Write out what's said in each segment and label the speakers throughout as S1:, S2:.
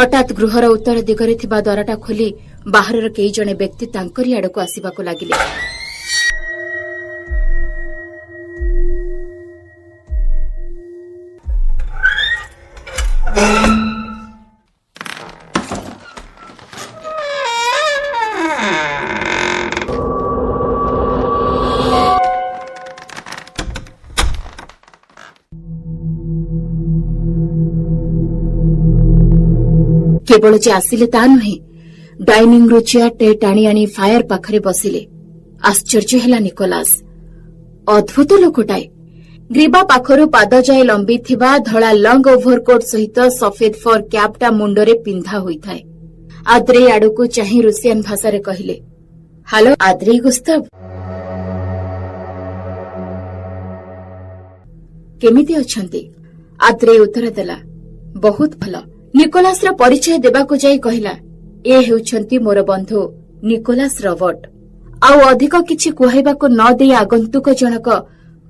S1: ହଠାତ୍ ଗୃହର ଉତ୍ତର ଦିଗରେ ଥିବା ଦ୍ୱାରଟା ଖୋଲି ବାହାରର କେହି ଜଣେ ବ୍ୟକ୍ତି ତାଙ୍କରି ଆଡ଼କୁ ଆସିବାକୁ ଲାଗିଲେ। କେବଳ ଯେ ଆସିଲେ ତା ନୁହେଁ, ଡାଇନିଂରୁ ଚେୟାରଟେ ଟାଣି ଆଣି ଫାୟାର ପାଖରେ ବସିଲେ। ଆଶ୍ଚର୍ଯ୍ୟ ହେଲା ନିକୋଲାସ। ଅଦ୍ଭୁତ ଲୋକଟାଏ। ଗ୍ରୀବା ପାଖରୁ ପାଦ ଯାଏ ଲମ୍ବିଥିବା ଧଳା ଲଙ୍ଗ ଓଭରକୋଟ୍ ସହିତ ସଫେଦ ଫର୍ କ୍ୟାପ୍ଟା ମୁଣ୍ଡରେ ପିନ୍ଧା ହୋଇଥାଏ। ଆଦ୍ରେଇ ଆଡ଼କୁ ଚାହିଁ ରୁଷିଆନ ଭାଷାରେ କହିଲେ, ହ୍ୟାଲୋ ଆଦ୍ରେଇ ଗୁସ୍ତାବ, କେମିତି ଅଛନ୍ତି? ଆଦ୍ରେଇ ଉତ୍ତର ଦେଲା, ବହୁତ ଭଲ। ନିକୋଲାସର ପରିଚୟ ଦେବାକୁ ଯାଇ କହିଲା, ଏ ହେଉଛନ୍ତି ମୋର ବନ୍ଧୁ ନିକୋଲାସ ରବର୍ଟ। ଆଉ ଅଧିକ କିଛି କୁହାଇବାକୁ ନ ଦେଇ ଆଗନ୍ତୁକ ଜଣକ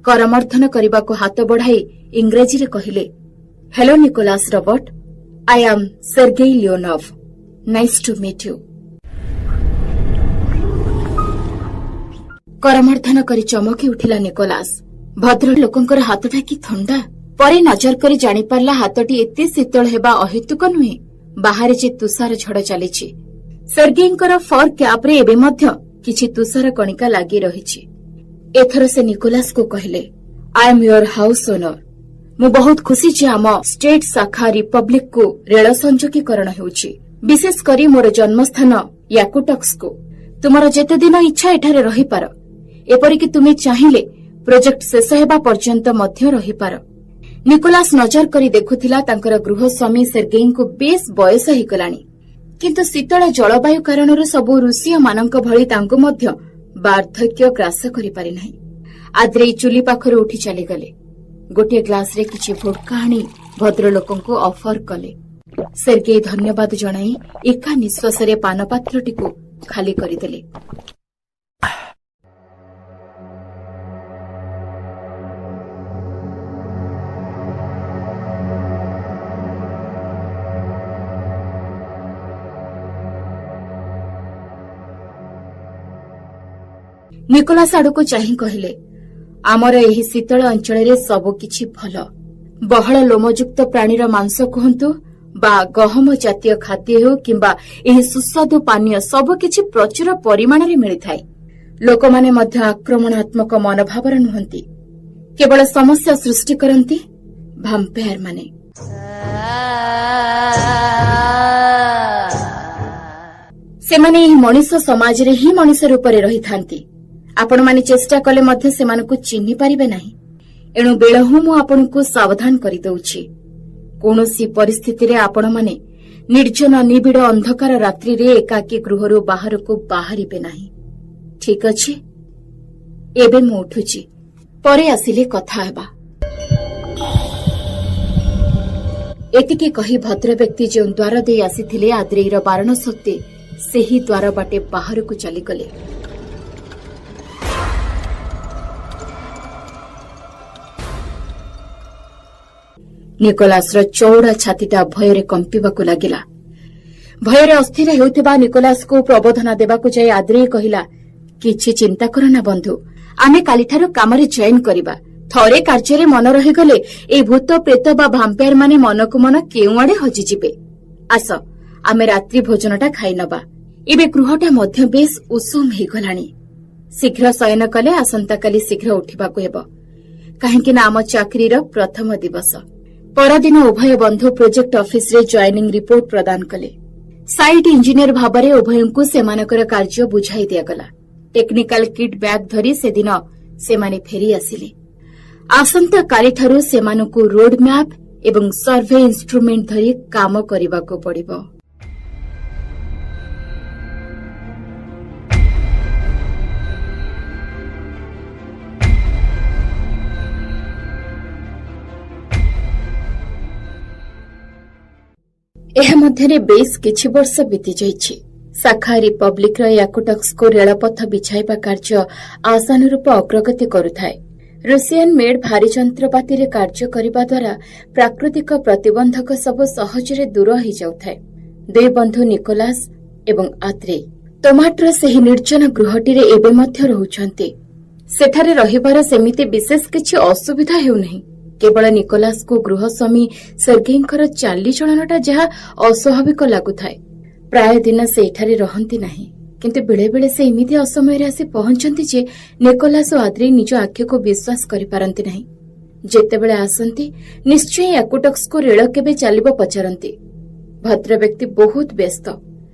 S1: କରମର୍ଦ୍ଦନ କରିବାକୁ ହାତ ବଢ଼ାଇ ଇଂରାଜୀରେ କହିଲେ, "Hello Nicholas Robert, I am Sergei Leonov, nice to meet you." କରମର୍ଦ୍ଦନ କରି ଚମକି ଉଠିଲା ନିକୋଲାସ। ଭଦ୍ର ଲୋକଙ୍କର ହାତଟା କି ଥଣ୍ଡା! ପରେ ନଜର କରି ଜାଣିପାରିଲା, ହାତଟି ଏତେ ଶୀତଳ ହେବା ଅହେତୁକ ନୁହେଁ, ବାହାରେ ଯେ ତୁଷାର ଝଡ଼ ଚାଲିଛି। ସେର୍ଗେଇଙ୍କର ଫର୍ କ୍ୟାପ୍ରେ ଏବେ ମଧ୍ୟ କିଛି ତୁଷାର କଣିକା ଲାଗି ରହିଛି। ଏଥର ସେ ନିକୋଲାସକୁ କହିଲେ, "I am your house owner. ମୁଁ ବହୁତ ଖୁସି ଯେ ଆମ ଷ୍ଟେଟ୍ ଶାଖା ରିପବ୍ଲିକକୁ ରେଳ ସଂଯୋଗୀକରଣ ହେଉଛି, ବିଶେଷ କରି ମୋର ଜନ୍ମସ୍ଥାନ ୟାକୁଟକ୍ସକୁ। ତୁମର ଯେତେଦିନ ଇଚ୍ଛା ଏଠାରେ ରହିପାର। ଏପରିକି ତୁମେ ଚାହିଁଲେ ପ୍ରୋଜେକ୍ଟ ଶେଷ ହେବା ପର୍ଯ୍ୟନ୍ତ ମଧ୍ୟ ରହିପାର।" ନିକୋଲାସ ନଜର କରି ଦେଖୁଥିଲା, ତାଙ୍କର ଗୃହସ୍ୱାମୀ ସେର୍ଗେଇଙ୍କୁ ବେଶ୍ ବୟସ ହେଇଗଲାଣି, କିନ୍ତୁ ଶୀତଳ ଜଳବାୟୁ କାରଣରୁ ସବୁ ରୁଷୀୟମାନଙ୍କ ଭଳି ତାଙ୍କୁ ମଧ୍ୟ ବାର୍ଦ୍ଧକ୍ୟ ଗ୍ରାସ କରିପାରିନାହିଁ। ଆଦ୍ରେଇ ଚୁଲି ପାଖରୁ ଉଠି ଚାଲିଗଲେ। ଗୋଟିଏ ଗ୍ଲାସରେ କିଛି ଭୋଡକା ଆଣି ଭଦ୍ରଲୋକଙ୍କୁ ଅଫର କଲେ। ସେର୍ଗେଇ ଧନ୍ୟବାଦ ଜଣାଇ ଏକା ନିଶ୍ୱାସରେ ପାନପାତ୍ରଟିକୁ ଖାଲି କରିଦେଲେ। ନିକୋଲାସ ଆଡ଼କୁ ଚାହିଁ କହିଲେ, "ଆମର ଏହି ଶୀତଳ ଅଞ୍ଚଳରେ ସବୁକିଛି ଭଲ। ବହଳ ଲୋମଯୁକ୍ତ ପ୍ରାଣୀର ମାଂସ କୁହନ୍ତୁ ବା ଗହମ ଜାତୀୟ ଖାଦ୍ୟ ହେଉ କିମ୍ବା ଏହି ସୁସ୍ୱାଦୁ ପାନୀୟ, ସବୁକିଛି ପ୍ରଚୁର ପରିମାଣରେ ମିଳିଥାଏ। ଲୋକମାନେ ମଧ୍ୟ ଆକ୍ରମଣାତ୍ମକ ମନୋଭାବର ନୁହନ୍ତି। କେବଳ ସମସ୍ୟା ସୃଷ୍ଟି କରନ୍ତି ଭାମ୍ପାୟାରମାନେ। ସେମାନେ ଏହି ମଣିଷ ସମାଜରେ ହିଁ ମଣିଷ ରୂପରେ ରହିଥାନ୍ତି। ଆପଣମାନେ ଚେଷ୍ଟା କଲେ ମଧ୍ୟ ସେମାନଙ୍କୁ ଚିହ୍ନି ପାରିବେ ନାହିଁ। ଏଣୁ ବେଳହୁଁ ମୁଁ ଆପଣଙ୍କୁ ସାବଧାନ କରିଦେଉଛି। କୌଣସି ପରିସ୍ଥିତିରେ ଆପଣମାନେ ନିର୍ଜନ ନିବିଡ଼ ଅନ୍ଧକାର ରାତ୍ରିରେ ଏକାକୀ ଗୃହରୁ ବାହାରକୁ ବାହାରିବେ ନାହିଁ। ଠିକ୍ ଅଛି, ଏବେ ମୁଁ ଉଠୁଛି। ପରେ ଆସିଲେ କଥା ହେବା।" ଏତିକି କହି ଭଦ୍ରବ୍ୟକ୍ତି ଯେଉଁ ଦ୍ୱାର ଦେଇ ଆସିଥିଲେ, ଆଦ୍ରେଇର ବାରଣ ସତ୍ତ୍ୱେ ସେହି ଦ୍ୱାର ବାଟେ ବାହାରକୁ ଚାଲିଗଲେ। ନିକୋଲାସର ଚଉଡ଼ା ଛାତିଟା ଭୟରେ କମ୍ପିବାକୁ ଲାଗିଲା। ଭୟରେ ଅସ୍ଥିର ହେଉଥିବା ନିକୋଲାସକୁ ପ୍ରବୋଧନା ଦେବାକୁ ଯାଇ ଆଦ୍ରେଇ କହିଲା, "କିଛି ଚିନ୍ତା କର ନା ବନ୍ଧୁ, ଆମେ କାଲିଠାରୁ କାମରେ ଜଏନ୍ କରିବା। ଥରେ କାର୍ଯ୍ୟରେ ମନ ରହିଗଲେ ଏହି ଭୂତ ପ୍ରେତ ବା ଭାମ୍ପାୟାର ମାନେ ମନକୁ ମନ କେଉଁଆଡ଼େ ହଜିଯିବେ। ଆସ, ଆମେ ରାତ୍ରି ଭୋଜନଟା ଖାଇନବା। ଏବେ ଗୃହଟା ମଧ୍ୟ ବେଶ୍ ଉଷୁମ ହେଇଗଲାଣି। ଶୀଘ୍ର ଶୟନ କଲେ ଆସନ୍ତାକାଲି ଶୀଘ୍ର ଉଠିବାକୁ ହେବ, କାହିଁକି ନା ଆମ ଚାକିରିର ପ୍ରଥମ ଦିବସ।" ପରଦିନ ଉଭୟ ବନ୍ଧୁ ପ୍ରୋଜେକ୍ଟ ଅଫିସରେ ଜଏନିଂ ରିପୋର୍ଟ ପ୍ରଦାନ କଲେ। ସାଇଟ୍ ଇଞ୍ଜିନିୟର ଭାବରେ ଉଭୟଙ୍କୁ ସେମାନଙ୍କର କାର୍ଯ୍ୟ ବୁଝାଇ ଦିଆଗଲା। ଟେକ୍ନିକାଲ କିଟ୍ ବ୍ୟାଗ୍ ଧରି ସେଦିନ ସେମାନେ ଫେରି ଆସିଲେ। ଆସନ୍ତାକାଲିଠାରୁ ସେମାନଙ୍କୁ ରୋଡ୍ ମ୍ୟାପ୍ ଏବଂ ସର୍ଭେ ଇନ୍ଷ୍ଟ୍ରୁମେଣ୍ଟ ଧରି କାମ କରିବାକୁ ପଡ଼ିବ। ଏହା ମଧ୍ୟରେ ବେଶ୍ କିଛି ବର୍ଷ ବିତିଯାଇଛି। ଶାଖା ରିପବ୍ଲିକର ୟାକୁଟକ୍ସକୁ ରେଳପଥ ବିଛାଇବା କାର୍ଯ୍ୟ ଆଶାନୁରୂପ ଅଗ୍ରଗତି କରୁଥାଏ। ରୁଷିଆନ ମେଡ୍ ଭାରୀ ଯନ୍ତ୍ରପାତିରେ କାର୍ଯ୍ୟ କରିବା ଦ୍ୱାରା ପ୍ରାକୃତିକ ପ୍ରତିବନ୍ଧକ ସବୁ ସହଜରେ ଦୂର ହୋଇଯାଉଥାଏ। ଦୁଇ ବନ୍ଧୁ ନିକୋଲାସ ଏବଂ ଆଦ୍ରେଇ ଟୋମାଟ୍ର ସେହି ନିର୍ଜନ ଗୃହଟିରେ ଏବେ ମଧ୍ୟ ରହୁଛନ୍ତି। ସେଠାରେ ରହିବାର ସେମିତି ବିଶେଷ କିଛି ଅସୁବିଧା ହେଉନାହିଁ। କେବଳ ନିକୋଲାସକୁ ଗୃହସ୍ୱାମୀ ସେର୍ଗେଇଙ୍କର ଚାଲିଚଳନଟା ଯାହା ଅସ୍ୱାଭାବିକ ଲାଗୁଥାଏ। ପ୍ରାୟ ଦିନ ସେ ଏଠାରେ ରହନ୍ତି ନାହିଁ, କିନ୍ତୁ ବେଳେବେଳେ ସେ ଏମିତି ଅସମୟରେ ଆସି ପହଞ୍ଚନ୍ତି ଯେ ନିକୋଲାସ ଓ ଆଦ୍ରେଇ ନିଜ ଆଖିକୁ ବିଶ୍ୱାସ କରିପାରନ୍ତି ନାହିଁ। ଯେତେବେଳେ ଆସନ୍ତି, ନିଶ୍ଚୟ ୟାକୁଟକ୍ସକୁ ରେଳ କେବେ ଚାଲିବ ପଚାରନ୍ତି। ଭଦ୍ରବ୍ୟକ୍ତି ବହୁତ ବ୍ୟସ୍ତ।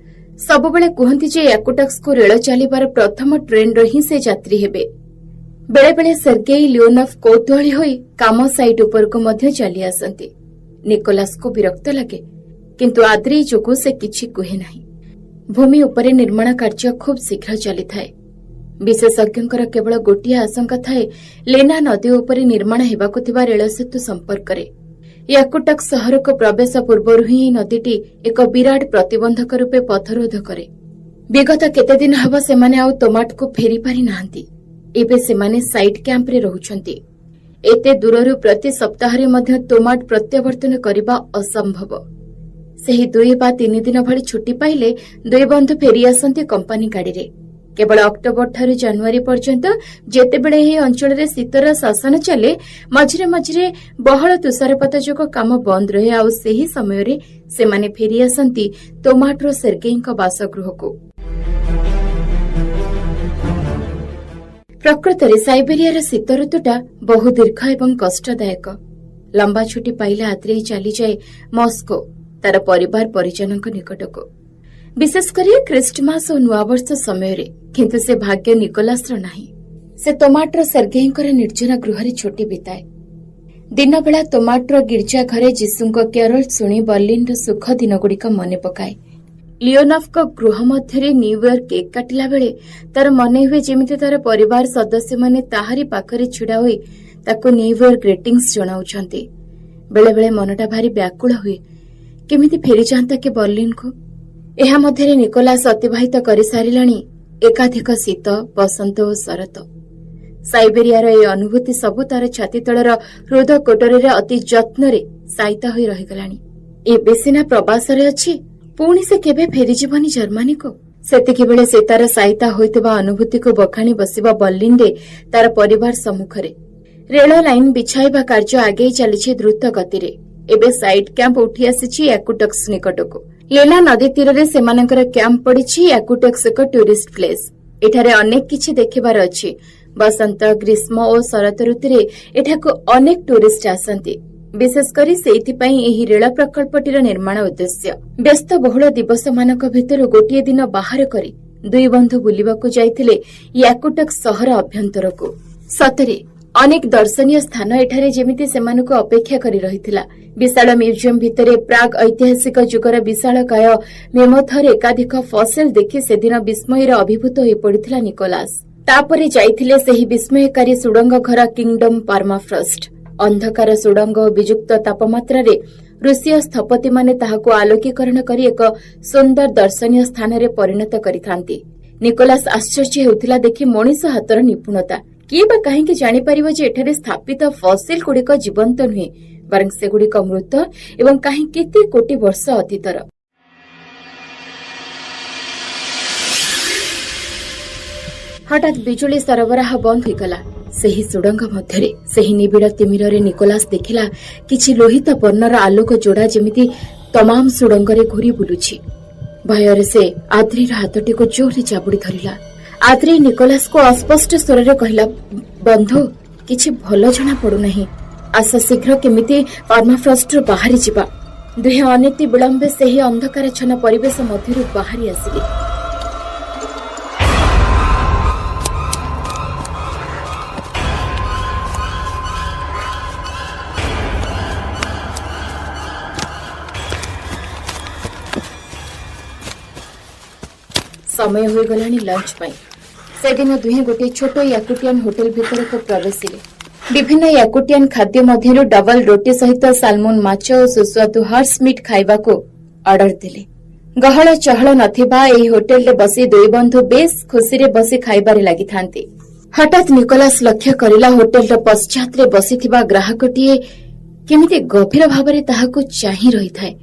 S1: ସବୁବେଳେ କୁହନ୍ତି ଯେ ୟାକୁଟକ୍ସକୁ ରେଳ ଚାଲିବାର ପ୍ରଥମ ଟ୍ରେନ୍ର ହିଁ ସେ ଯାତ୍ରୀ ହେବେ। ବେଳେବେଳେ ସେର୍ଗେଇ ଲିଓନଫ୍ କୌତୂହଳୀ ହୋଇ କାମ ସାଇଟ୍ ଉପରକୁ ମଧ୍ୟ ଚାଲି ଆସନ୍ତି। ନିକୋଲାସକୁ ବିରକ୍ତ ଲାଗେ, କିନ୍ତୁ ଆଦ୍ରେଇ ଯୋଗୁଁ ସେ କିଛି କୁହେ ନାହିଁ। ଭୂମି ଉପରେ ନିର୍ମାଣ କାର୍ଯ୍ୟ ଖୁବ୍ ଶୀଘ୍ର ଚାଲିଥାଏ। ବିଶେଷଜ୍ଞଙ୍କର କେବଳ ଗୋଟିଏ ଆଶଙ୍କା ଥାଏ ଲେନା ନଦୀ ଉପରେ ନିର୍ମାଣ ହେବାକୁ ଥିବା ରେଳ ସେତୁ ସମ୍ପର୍କରେ। ୟାକୁଟକ୍ ସହରକୁ ପ୍ରବେଶ ପୂର୍ବରୁ ହିଁ ଏହି ନଦୀଟି ଏକ ବିରାଟ ପ୍ରତିବନ୍ଧକ ରୂପେ ପଥରୋଧ କରେ। ବିଗତ କେତେଦିନ ହେବ ସେମାନେ ଆଉ ତୋମାଟକୁ ଫେରି ପାରି ନାହାନ୍ତି। ଏବେ ସେମାନେ ସାଇଟ୍ କ୍ୟାମ୍ପରେ ରହୁଛନ୍ତି। ଏତେ ଦୂରରୁ ପ୍ରତି ସପ୍ତାହରେ ମଧ୍ୟ ତୋମାଟ ପ୍ରତ୍ୟାବର୍ତ୍ତନ କରିବା ଅସମ୍ଭବ। ସେହି 2 ବା 3 ଦିନ ଭଳି ଛୁଟି ପାଇଲେ ଦୁଇ ବନ୍ଧୁ ଫେରିଆସନ୍ତି କମ୍ପାନୀ ଗାଡ଼ିରେ। କେବଳ ଅକ୍ଟୋବରଠାରୁ ଜାନୁଆରୀ ପର୍ଯ୍ୟନ୍ତ, ଯେତେବେଳେ ଏହି ଅଞ୍ଚଳରେ ଶୀତର ଶାସନ ଚାଲେ, ମଝିରେ ମଝିରେ ବହଳ ତୁଷାରପାତ ଯୋଗୁଁ କାମ ବନ୍ଦ ରହେ ଆଉ ସେହି ସମୟରେ ସେମାନେ ଫେରିଆସନ୍ତି ତୋମାଟ୍ର ସେର୍ଗେଇଙ୍କ ବାସଗୃହକୁ। ପ୍ରକୃତରେ ସାଇବେରିଆର ଶୀତ ଋତୁଟା ବହୁ ଦୀର୍ଘ ଏବଂ କଷ୍ଟଦାୟକ। ଲମ୍ବା ଛୁଟି ପାଇଲେ ଆଦ୍ରେଇ ଚାଲିଯାଏ ମସ୍କୋ, ତାର ପରିବାର ପରିଜନଙ୍କ ନିକଟକୁ, ବିଶେଷ କରି ଖ୍ରୀଷ୍ଟମାସ ଓ ନୂଆବର୍ଷ ସମୟରେ। କିନ୍ତୁ ସେ ଭାଗ୍ୟ ନିକୋଲାସର ନାହିଁ। ସେ ତୋମାଟ୍ର ସେର୍ଗେଇଙ୍କର ନିର୍ଜନ ଗୃହରେ ଛୁଟି ବିତାଏ। ଦିନବେଳା ତୋମାଟ୍ର ଗିର୍ଜା ଘରେ ଯୀଶୁଙ୍କ କ୍ୟାରୋଲ ଶୁଣି ବର୍ଲିନର ସୁଖ ଦିନଗୁଡ଼ିକ ମନେ ପକାଏ। ଲିଓନଫ୍ଙ୍କ ଗୃହ ମଧ୍ୟରେ ନ୍ୟୁଇୟର କେକ୍ କାଟିଲା ବେଳେ ତାର ମନେ ହୁଏ ଯେମିତି ତାର ପରିବାର ସଦସ୍ୟମାନେ ତାହାରି ପାଖରେ ଛିଡ଼ା ହୋଇ ତାକୁ ନ୍ୟୁଇୟର ଗ୍ରିଟିଂସ୍ ଜଣାଉଛନ୍ତି। ବେଳେବେଳେ ମନଟା ଭାରି ବ୍ୟାକୁଳ ହୁଏ, କେମିତି ଫେରିଯାଆନ୍ତା କି ବର୍ଲିନକୁ। ଏହା ମଧ୍ୟରେ ନିକୋଲାସ ଅତିବାହିତ କରିସାରିଲାଣି ଏକାଧିକ ଶୀତ, ବସନ୍ତ ଓ ଶରତ। ସାଇବେରିଆର ଏହି ଅନୁଭୂତି ସବୁ ତାର ଛାତି ତଳର ହୃଦ କୋଟରରେ ଅତି ଯତ୍ନରେ ସାଇତା ହୋଇ ରହିଗଲାଣି। ଏବେ ସିନା ପ୍ରବାସରେ ଅଛି, ପୁଣି ସେ କେବେ ଫେରିଯିବନି ଜର୍ମାନୀକୁ। ସେତିକିବେଳେ ସେ ତାର ସାଇତା ହୋଇଥିବା ଅନୁଭୂତିକୁ ବଖାଣି ବସିବ ବର୍ଲିନରେ ତାର ପରିବାର ସମ୍ମୁଖରେ। ରେଳ ଲାଇନ ବିଛାଇବା କାର୍ଯ୍ୟ ଆଗେଇ ଚାଲିଛି ଦ୍ରୁତ ଗତିରେ। ଏବେ ସାଇଡ୍ କ୍ୟାମ୍ପ ଉଠି ଆସିଛି ୟାକୁଟକ୍ସ ନିକଟକୁ। ଲେନା ନଦୀ ତୀରରେ ସେମାନଙ୍କର କ୍ୟାମ୍ପ ପଡ଼ିଛି। ୟାକୁଟକ୍ସ ଏକ ଟୁରିଷ୍ଟ ପ୍ଲେସ୍। ଏଠାରେ ଅନେକ କିଛି ଦେଖିବାର ଅଛି। ବସନ୍ତ, ଗ୍ରୀଷ୍ମ ଓ ଶରତ ଋତୁରେ ଏଠାକୁ ଅନେକ ଟୁରିଷ୍ଟ ଆସନ୍ତି। ବିଶେଷ କରି ସେଇଥିପାଇଁ ଏହି ରେଳ ପ୍ରକଳ୍ପଟିର ନିର୍ମାଣ ଉଦ୍ଦେଶ୍ୟ। ବ୍ୟସ୍ତବହୁଳ ଦିବସମାନଙ୍କ ଭିତରୁ ଗୋଟିଏ ଦିନ ବାହାର କରି ଦୁଇ ବନ୍ଧୁ ବୁଲିବାକୁ ଯାଇଥିଲେ ୟାକୁଟକ୍ ସହର ଅଭ୍ୟନ୍ତରକୁ। ସତରେ ଅନେକ ଦର୍ଶନୀୟ ସ୍ଥାନ ଏଠାରେ ଯେମିତି ସେମାନଙ୍କୁ ଅପେକ୍ଷା କରି ରହିଥିଲା। ବିଶାଳ ମ୍ୟୁଜିୟମ ଭିତରେ ପ୍ରାଗ୍ ଐତିହାସିକ ଯୁଗର ବିଶାଳକାୟ ମେମୋଥର ଏକାଧିକ ଫସିଲ ଦେଖି ସେଦିନ ବିସ୍ମୟରେ ଅଭିଭୂତ ହୋଇପଡ଼ିଥିଲା ନିକୋଲାସ। ତାପରେ ଯାଇଥିଲେ ସେହି ବିସ୍ମୟକାରୀ ସୁଡ଼ଙ୍ଗ ଘର କିଙ୍ଗଡମ୍ ପାର୍ମାଫ୍ରଷ୍ଟ। ଅନ୍ଧକାର ସୁଡ଼ଙ୍ଗ ଓ ବିଯୁକ୍ତ ତାପମାତ୍ରାରେ ରୁଷୀୟ ସ୍ଥପତିମାନେ ତାହାକୁ ଆଲୋକୀକରଣ କରି ଏକ ସୁନ୍ଦର ଦର୍ଶନୀୟ ସ୍ଥାନରେ ପରିଣତ କରିଥାନ୍ତି। ନିକୋଲାସ ଆଶ୍ଚର୍ଯ୍ୟ ହେଉଥିଲା ଦେଖି ମଣିଷ ହାତର ନିପୁଣତା। କିଏ ବା କାହିଁକି ଜାଣିପାରିବ ଯେ ଏଠାରେ ସ୍ଥାପିତ ଫସିଲ ଗୁଡ଼ିକ ଜୀବନ୍ତ ନୁହେଁ, ବରଂ ସେଗୁଡ଼ିକ ମୃତ ଏବଂ କାହିଁ କେତେ କୋଟି ବର୍ଷ ଅତୀତର। ହଠାତ୍ ବିଜୁଳି ସରବରାହ ବନ୍ଦ ହୋଇଗଲା ସେହି ସୁଡ଼ଙ୍ଗ ମଧ୍ୟରେ। ସେହି ନିବିଡ଼ ତିମିରରେ ନିକୋଲାସ ଦେଖିଲା କିଛି ଲୋହିତ ବର୍ଣ୍ଣର ଆଲୋକ ଯୋଡ଼ା ଯେମିତି ତମାମ ସୁଡ଼ଙ୍ଗରେ ଘୂରି ବୁଲୁଛି। ଭୟରେ ସେ ଆଦ୍ରିର ହାତଟିକୁ ଜୋରରେ ଜାବୁଡ଼ି ଧରିଲା। ଆଦ୍ରି ନିକୋଲାସକୁ ଅସ୍ପଷ୍ଟ ସ୍ୱରରେ କହିଲା, "ବନ୍ଧୁ, କିଛି ଭଲ ଜଣା ପଡୁନାହିଁ। ଆସ, ଶୀଘ୍ର କେମିତି ପର୍ମାଫ୍ରଷ୍ଟରୁ ବାହାରି ଯିବା।" ଦୁହେଁ ଅନତି ବିଳମ୍ବେ ସେହି ଅନ୍ଧକାରାଚ୍ଛନ୍ନ ପରିବେଶ ମଧ୍ୟରୁ ବାହାରି ଆସିଲେ। ସମୟ ହୋଇଗଲାଣି ଲଞ୍ଚ ପାଇଁ। ସେଦିନ ଦୁହେଁ ଗୋଟିଏ ଛୋଟ ୟାକୁଟିଆନ ହୋଟେଲ ଭିତରକୁ ପ୍ରବେଶିଲେ। ବିଭିନ୍ନ ୟାକୁଟିଆନ ଖାଦ୍ୟ ମଧ୍ୟରୁ ଡବଲ ରୋଟି ସହିତ ସାଲମୋନ ମାଛ ଓ ସୁସ୍ୱାଦୁ ହର୍ସ ମିଟ୍ ଖାଇବାକୁ ଅର୍ଡର ଦେଲେ। ଗହଳ ଚହଳ ନଥିବା ଏହି ହୋଟେଲରେ ବସି ଦୁଇ ବନ୍ଧୁ ବେଶ୍ ଖୁସିରେ ବସି ଖାଇବାରେ ଲାଗିଥାନ୍ତି। ହଠାତ୍ ନିକୋଲାସ ଲକ୍ଷ୍ୟ କରିଲା, ହୋଟେଲର ପଶ୍ଚାତରେ ବସିଥିବା ଗ୍ରାହକଟିଏ କେମିତି ଗଭୀର ଭାବରେ ତାହାକୁ ଚାହିଁ ରହିଥାଏ।